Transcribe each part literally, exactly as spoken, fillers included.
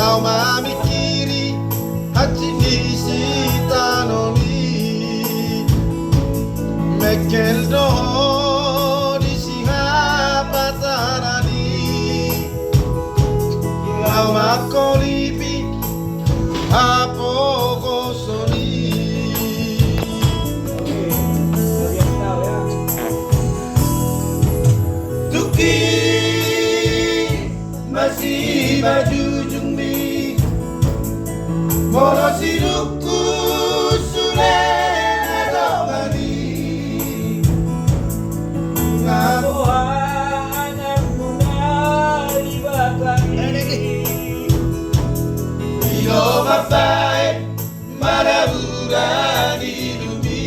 Laho mamingkiri hansit ni sitanon i, mengkel do ho di sihapataran i. Laho mangkolipi hapogoson i. Tungki ma simanjujungmi, molo sidungkun sude na dongan i. Nga boha anakmuna di bagasan i, i do mambahen marabura di lumi.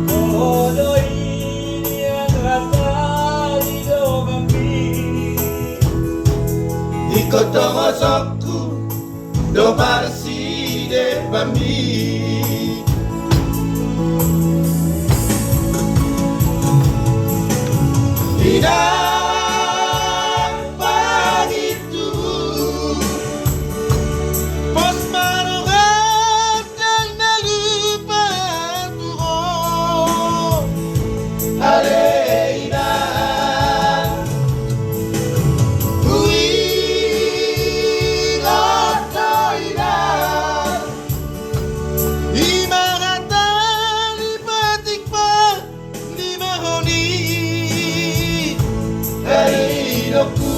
Dohot do i nian hata ni donganmi, ingkon tongosonku do parsidebanmi. Inang pangintubu, pos ma roha ndang na lupa tu ho. Ale inang, huingot do inang, i ma hata ni patik pandimaon i. Dainonku,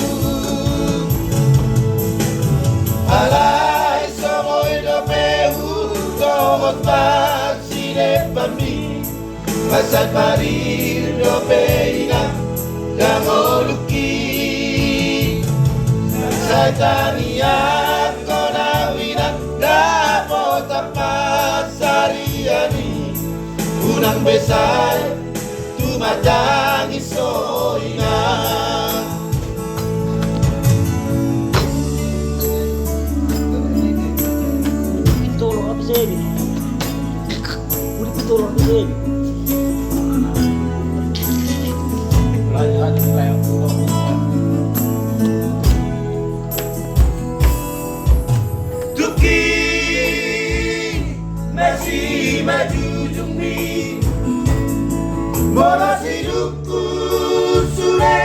alai songon i dope hudohot parsidebanmi, mansai parir dope inang, ndang olukki. Sai tangiangkon ahu inang, dapotan pansarian i, unang be sai tumatangis ho inang. Tungki ma simanjujungmi, molo sidungkun sude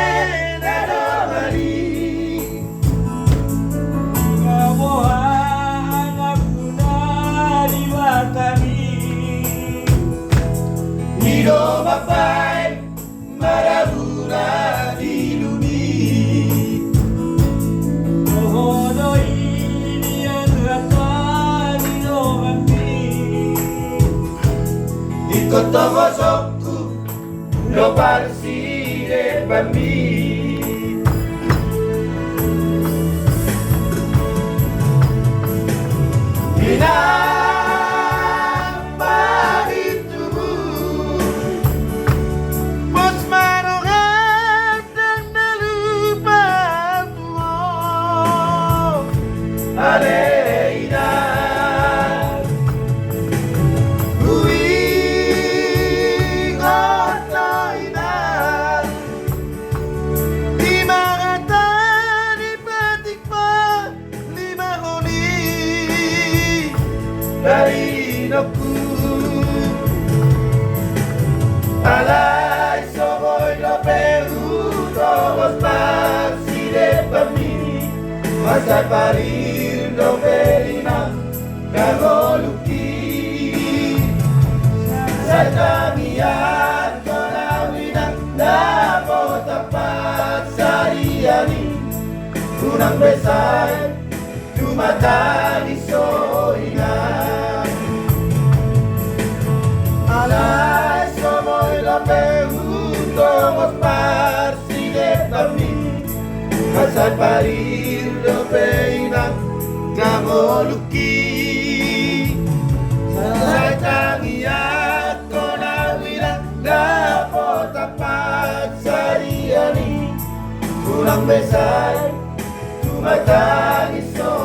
na dongan i. Nga boha anakmuna di bagasan i, i do mambahen marabura di lumi. Dohot do i nian hata ni donganmi, ingkon tongosonku do parsidebanmi. Inang pangintubu, pos ma roha ndang na lupa tu ho. Ale inang, huingot do inang, i ma hata ni patik pandimaon i. Dainonku, alai songon i dope hudohot parsidebanmi, mansai parir dope inang, ndang olukki. Sai tangiangkon ahu inang, dapotan pansarian i, unang be sai tumatangis ho inang. Alai songon i dope hudohot parsidebanmi, mansai parir dope inang, ndang olukki. Sai tangiangkon ahu inang, dapotan pansarian i, unang be sai tumatangis ho